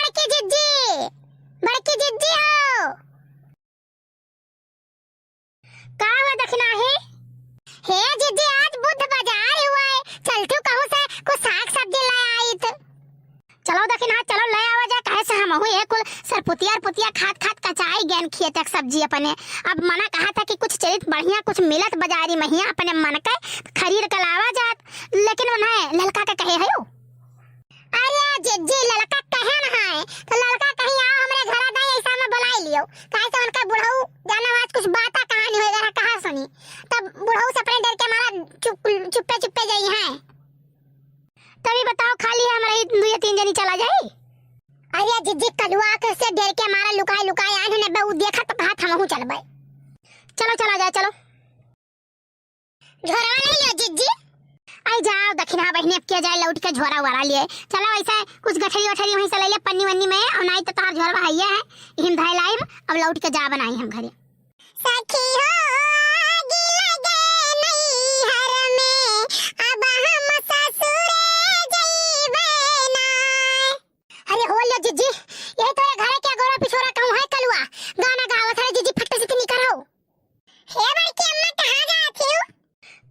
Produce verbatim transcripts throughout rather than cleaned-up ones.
बड़की जिज्जी, बड़की जिज्जी हो। का हुआ दखिनहा? हे जिज्जी, आज बुध बजार हुआ है, चलतू कहूँ से कुछ साग सब्जी ले आइत। चलो दखिनहा, चलो ले आवा जाए, काहे से हमहू ये कुल सरपुतिया अरपुतिया खात खात कचाई गएन खेत क सब्जी अपने। अब मना कहा था कि कुछ चलित बढ़िया कुछ मिलत बजारी महिया अपने मन के खरीद के लावा जात, लेकिन उन्हें ललका के कहे है। अरे जिज्जी, ललका कहे न है, तो ललका कहीं आओ हमरे घरा दाई, ऐसा में बुलाई लियो, काहे से उनका बुढ़ऊ जाना आज कुछ बाता कहानी होएगा ना, कहा सुनी, तब बुढ़ऊ से अपने डर के मारा चुप, चुप्पे चुप्पे जाई हैं। तभी बताओ, खाली है हमारा ये दो या तीन जनी चला जाई? अरे जिज्जी, कलुआ के से डर के मारा लुकाए लुकाए आए हैं, बे उ देखत भात हमहू चलबे। चलो चला जाए, चलो। झोरवा ले लियो जिज्जी। आई जाओ दखिनहा बहिनी, अब किया जाए लौट के झोरा वोरा लिए। चलो ऐसा कुछ गठरी वठरी वहीं से ले ले पन्नी वन्नी में, और नाहीं तो तोहार झोरवा हइये है, इहिम धइ लाइब, अब लौट के जा बनाई हम घरे। सखी हो आगी लगे नैहर में, अब हम ससुरे जइबे ना। अरे हो लियो जिज्जी, यही तोरे घरे के अगोरा पिछोरा कहूँ है कलुआ, गाना गावत है जिज्जी, फट से तिनी करो। हे बड़की अम्मा, कहाँ जात हियो?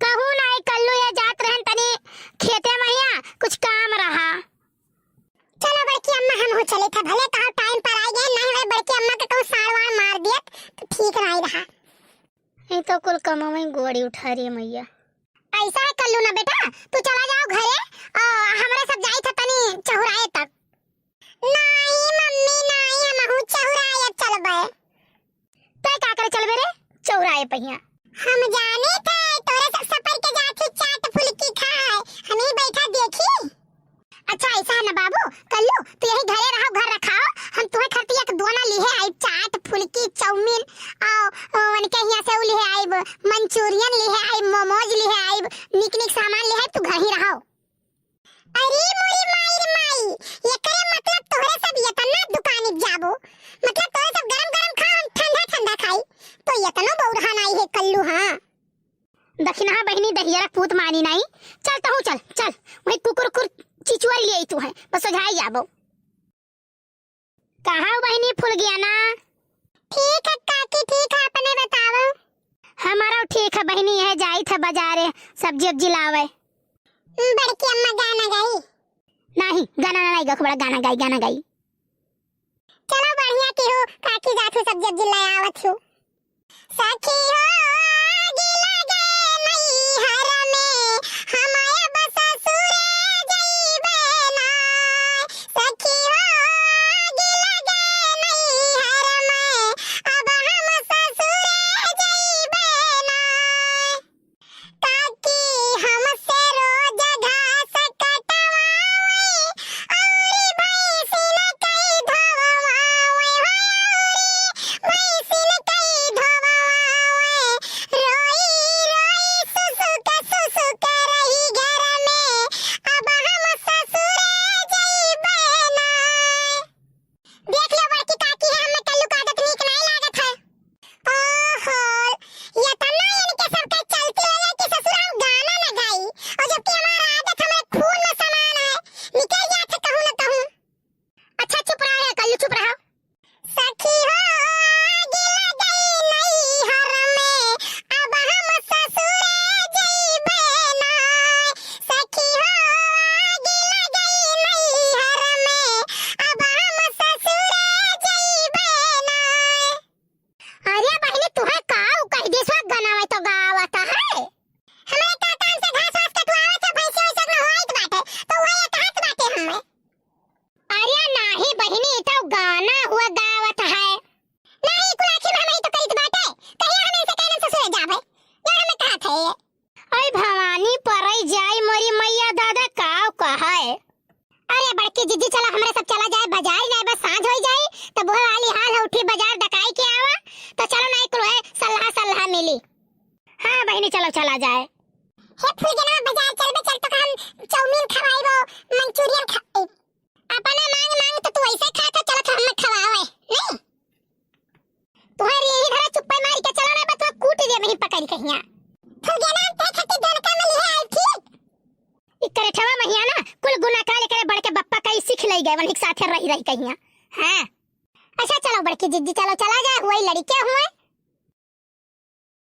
कहूँ नाहीं कल्लू, ये जात रहन तनी खेते महिया, कुछ काम रहा। चलो बड़की अम्मा, हमहू चलित है, भले तोहार टाइम पर आ गए, नाहीं भाई बड़की अम्मा के कहूँ साड़ वाड़ मार दियत तो ठीक नाहीं रहा। ये तो कुल कमवा में गोड़ी उठा रही है मैया। ऐसा है कल्लू ना बेटा, तू चला जाओ घरे, और हमरे सब जाइत है तनी चहुराए तक। नाहीं मम्मी, नाहीं, हमहू चहुराए चलबे। तै का करे चलबे रे चौराहे पहिया? हम जाने थे तोरे सब सफर के जात ही चाट फुल्की खाए, हम ही बैठा देखी। अच्छा ऐसा है ना बाबू, कल्लू तू यही घरे रहो, घर रखाओ, हम तुहे खातिर एक दोना लिहे आइब, चाट फुल्की चाउमीन, आओ, ओ, उनके हियाँ से उ लिहे आइब, मंचूरियन लिहे आइब, मोमोज लिहे आइब, निक निक सामान लिहे आइब, तू घर ही रहो। अरे मोरी माई रे माई, एकरे मतलब तोहरे सब एतना दुकान जाबो, मतलब तोहरे सब गरम गरम खा, हम ठंडा ठंडा खाई, तो एतनो बौरहा नाई है कल्लू, हाँ। दखिनहा बहिनी दहियरा पूत मानी नाई, चल तहूँ चल, चल, वही कुकुर कुकुर चिचुआ लिए तू है, बस सोझाई जाबो। कहाँ हो बहिनी फुलगियाना? ठीक है काकी, ठीक है, अपने बताओ। हमारा ठीक है बहिनी, यह जाई था बाजारे सब्जी उब्जी लावे। बड़की अम्मा गाना गाई? नाहीं, गाना ना गाई, खूब बड़ा गाना गाई, गाना गाई। चलो बढ़िया की हो, काकी जात हो सब्जी उब्जी ले आवत हो। सखी हो आगी लगे नैहर में, हम अब ससुरे जइबे ना। सखी हो आगी लगे नैहर में, अब हम ससुरे जइबे ना। काकी हमसे रोज घास कटवावे, औरी भैंसिन कई धोवावे, हो औरी भैंसिन कई धोवावे। रोई रोई सुसुक सुसुक रही घर में, अब हम ससुरे जइबे ना। देख लो बड़की काकी है, हमें कल्लू का आदत नीक नाई लागत है। ओहो, एतना इनके सबके चलती हो जाए कि ससुर हम गाना न गाई, और जबकि हमारा आदत हमारे खून में समान है, निकल जात है कहूँ न कहूँ। अच्छा चुप रहा है कल्लू, चुप रहा। सखी हो आगी लगे नैहर में, अब हम ससुरे जइबे ना। सखी हो आगी लगे नैहर में, अब हम ससुरे जइबे ना। अरे बहिनी, तुहे काऊ कह दिस, गनावे तो गावत है। हमरे काटन से घास वास कटवावत है, भैंसी वैसे न होइत बाटे, तो वही कहत बाटे हमें। अरे नाही बहिनी, ई तो गाना हुआ गावत है। नाही, कुल आखिर में हमही तो करित बाटे, कहिया हम इनसे कहने ससुरे जाबे, या हमें कहत है ये। अरे भवानी परई जाई मोरी मैया दादा, काऊ कहे। अरे बड़की जिज्जी, चला हमरे सब चला जाए बाजार, नाई बस साँझ होई जाई, तब वह वाली हाल है, उठी बाजार डकाई के आवा, तो चलो नाई कुल है सल्लाह सल्लाह मिली। हाँ बहिनी, चलो चला जाए। हे फुलगेना, बाजार चलबे, चल तो हम चाउमीन खवाइबो, मंचूरियन खा-, अपना मांग मांग तो तू ऐसे खा था, चलत हम खवावे, नहीं? तुहरे यही घरे चुप्पे मारी के चलो ना, बतवा कूट दे मही पकड़ कहिया। फुलगेना, ते खातिर धनका में लिहे आई ठीक। ई करेठवा महिया ना, कुल गुना का लेकर बड़के बप्पा का ई सीख लई गए, वन्ही के साथे रही रही कहिया। हाँ। अच्छा चलो बड़की जिज्जी, चलो चला जाए, वही लड़के हुए।